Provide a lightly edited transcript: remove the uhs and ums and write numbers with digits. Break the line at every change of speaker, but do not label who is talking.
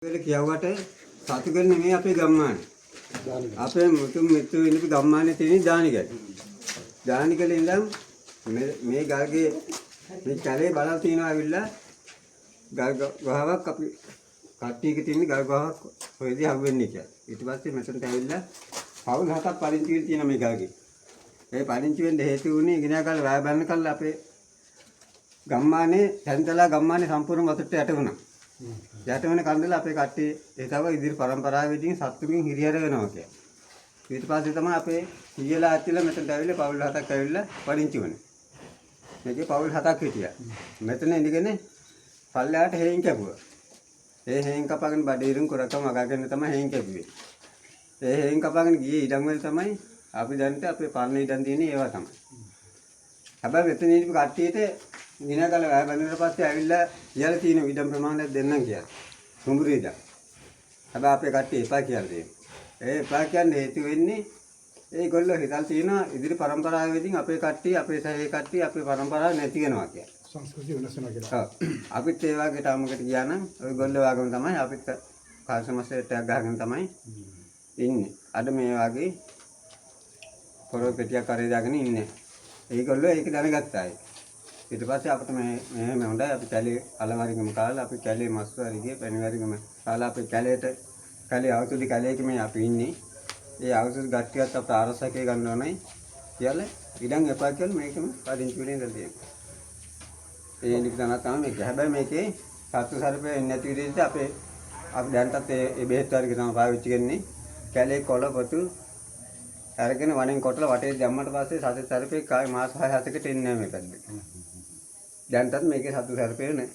කියලා කියවට සතුගල නෙමෙයි අපේ ගම්මානේ. අපේ මුතුන් මිතු ඉඳපු ගම්මානේ තියෙන දානිගල. දානිගල ඉඳන් මේ මේ ගල්ගේ මේ කැලේ බලල් තියෙනවා ඇවිල්ලා ගල් ගහක් අපි කට්ටියක තියෙන ගල් ගහක් හොයදී හම්බෙන්නේ කියලා. ඊට පස්සේ මෙතනට ඇවිල්ලා පවුල් හතක් පදිංචි වෙලා තියෙන මේ ගල්ගේ. ඒ පදිංචි වෙන්න හේතු වුණේ ඉගෙන ගන්න වැය බලන කල් අපේ ගම්මානේ සැන්තලා ගම්මානේ සම්පූර්ණ වතුරට යට වුණා. යට වෙන කන්දල අපේ කට්ටිය ඒ තව ඉදිරි පරම්පරාවේදී සත්තුකින් හිරිහැර වෙනවා කියලා. ඊට පස්සේ තමයි අපේ සීයලා ආච්චිලා මෙතනට ඇවිල්ලා පවුල් හතක් ඇවිල්ලා පදිංචි වුණේ. මේකේ පවුල් හතක් හිටියා. මෙතන ඉඳගෙන පල්ලෙහාට හේන් කැපුවා. ඒ හේන් කපාගෙන බඩේරුම් කොරකම වගාගෙන තමයි හේන් කැපුවේ. ඒ හේන් කපාගෙන ගියේ ඉඩම් වල තමයි අපි දැනට අපේ පරණ ඉඩම් තියෙන්නේ ඒවා තමයි. හැබැයි මෙතන ඉඳපු කට්ටියට ගිනගල වැය බඳිනට පස්සේ ඇවිල්ලා කියලා තියෙන ඉඩම් ප්‍රමාණයක් දෙන්නම් කියලා. කුඹුරු ඉඩම්. හැබැයි අපේ කට්ටිය එපා කියලා තියෙනවා. ඒ එපා කියන්නේ හේතු වෙන්නේ ඒගොල්ලෝ හිතලා තියෙනවා ඉදිරි පරම්පරාවෙදින් අපේ කට්ටිය අපේ සහේ කට්ටිය අපේ පරම්පරාව නැති වෙනවා කියලා.
සංස්කෘතිය වෙනස් වෙනවා කියලා.
ඔව්. අපිත් ඒ වගේ ටාමකට ගියා නම් ඔයගොල්ලෝ වගේම තමයි අපිත් කාර්යසම සෙට් එකක් ගහගෙන තමයි ඉන්නේ. අද මේ වගේ පොරොව පෙටියක් කරේ දාගෙන ඉන්නේ. ඒගොල්ලෝ ඒක දැනගත්තා ඒක. ඊට පස්සේ අපිට මේ මෙහෙම හොඳයි අපි කැලේ අල වරිගම කාලා අපි කැලේ මස් වරිගේ පැණි වරිගම කාලා අපි කැලේට කැලේ අවුරුදු කැලේක මේ අපි ඉන්නේ. ඒ අවුරුදු ගට්ටියත් අපිට ආරක්ෂකේ ගන්න ඕනයි කියලා ඉඩම් එපා කියලා මේකම පදිංචි වෙලා ඉඳලා තියෙනවා. ඒ නික තනක් තමයි මේක. හැබැයි මේකේ සත්තු සර්පය එන්නේ නැති විදිහට අපේ අපි දැන්ටත් ඒ ඒ බෙහෙත් වර්ග තමයි පාවිච්චි කරන්නේ. කැලේ කොළ පොතු අරගෙන වනෙන් කොටලා වටේ දැම්මට පස්සේ සත්තු සර්පේ කාය මාස 6 7කට එන්නේ නැහැ මේ පැත්තට. දැන්ටත් මේකේ සත්තු සර්පය නෑ.